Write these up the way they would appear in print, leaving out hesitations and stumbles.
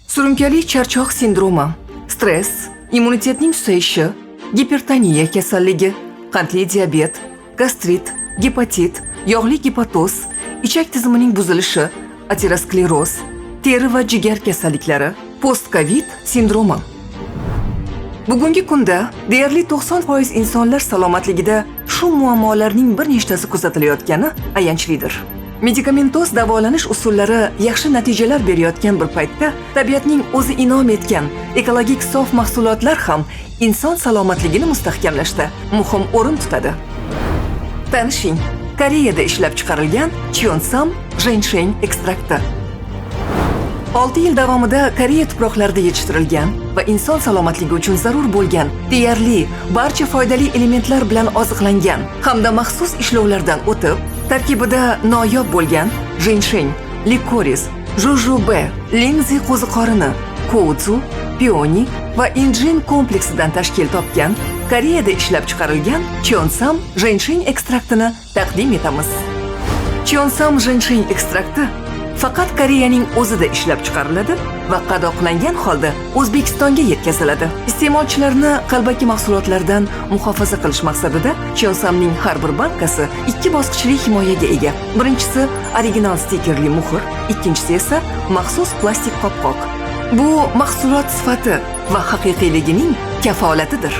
Surunkali charchoq sindromi, stress, immunitetning susayishi, gipertoniya kasalligi, qandli diabet, gastrit, gepatit, yog'li gepatoz, ichak tizimining buzilishi, ateroskleroz, teri va jigar kasalliklari, post-covid sindromi. Bugungi kunda deyarli 90% insonlar salomatligida shu muammolarning bir nechtasi kuzatilayotgani ayanchlidir. Medikamentoz davolanish usullari yaxshi natijalar berayotgan bir paytda tabiatning o'zi in'om etgan ekologik sof mahsulotlar ham inson salomatligini mustahkamlashda muhim o'rin tutadi. Tanishing, Koreyada ishlab chiqarilgan Cheonsam Žensheng ekstrakti. 6 yil davomida Koreya tuproqlarida yetishtirilgan va inson salomatligi uchun zarur bo'lgan deyarli barcha foydali elementlar bilan oziqlangan hamda maxsus ishlovlardan o'tib, tarkibida noyob bo'lgan žensheng, likoris, jujube, lingzi qo'ziqorini, kouzu, pioni va injin kompleksidan tashkil topgan Koreyada ishlab chiqarilgan Cheonsam Žensheng ekstraktini taqdim etamiz. Cheonsam Žensheng ekstrakti faqat Koreyaning o'zida ishlab chiqariladi va qadoqlangan holda O'zbekistonga yetkaziladi. Iste'molchilarni qalbaki mahsulotlardan muhofaza qilish maqsadida Cheonsamning har bir bankasi ikki bosqichli himoyaga ega. Birinchisi original stikerli muhr, ikkinchisi esa maxsus plastik qopqoq. Bu mahsulot sifati va haqiqiyligining kafolatidir.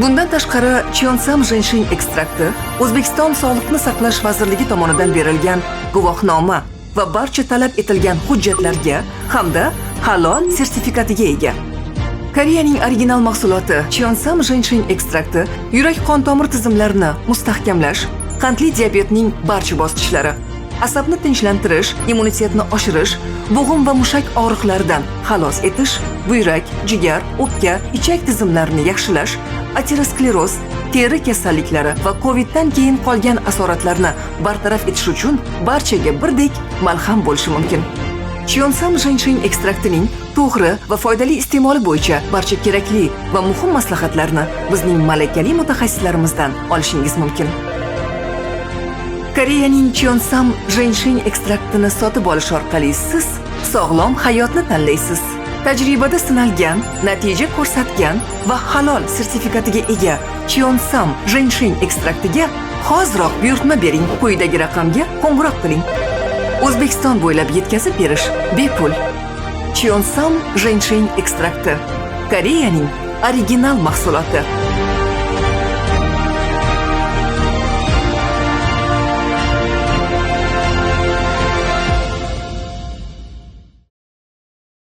Bundan tashqari, Cheonsam Žensheng ekstrakti O'zbekiston Sog'liqni saqlash vazirligi tomonidan berilgan guvohnoma va barcha talab etilgan hujjatlarga hamda halol sertifikatiga ega. Koreyaning original mahsuloti Cheonsam Žensheng ekstrakti yurak qon tomir tizimlarini mustahkamlash, qandli diabetning barcha bosqichlari, asabni tinchlantirish, immunitetni oshirish, bo'g'im va mushak og'riqlaridan xalos etish, buyrak, jigar, o'pka, ichak tizimlarini yaxshilash, ateroskleroz, teri kasalliklari va coviddan keyin qolgan asoratlarni bartaraf etish uchun barchaga birdek malham bo'lishi mumkin. Cheonsam Žensheng ekstraktining to'g'ri va foydali iste'moli bo'yicha barcha kerakli va muhim maslahatlarni bizning malakali mutaxassislarimizdan olishingiz mumkin. Koreyaning Cheonsam Žensheng ekstraktini sotib olish orqali siz sog'lom hayotni tanlaysiz. Tajribada sinalgan, natija ko'rsatgan va halol sertifikatiga ega Cheonsam Žensheng ekstraktiga hoziroq buyurtma bering. Quyidagi raqamga qo'ng'iroq qiling. O'zbekiston bo'ylab yetkazib berish bepul. Cheonsam Žensheng ekstrakti. Koreyaning original mahsuloti.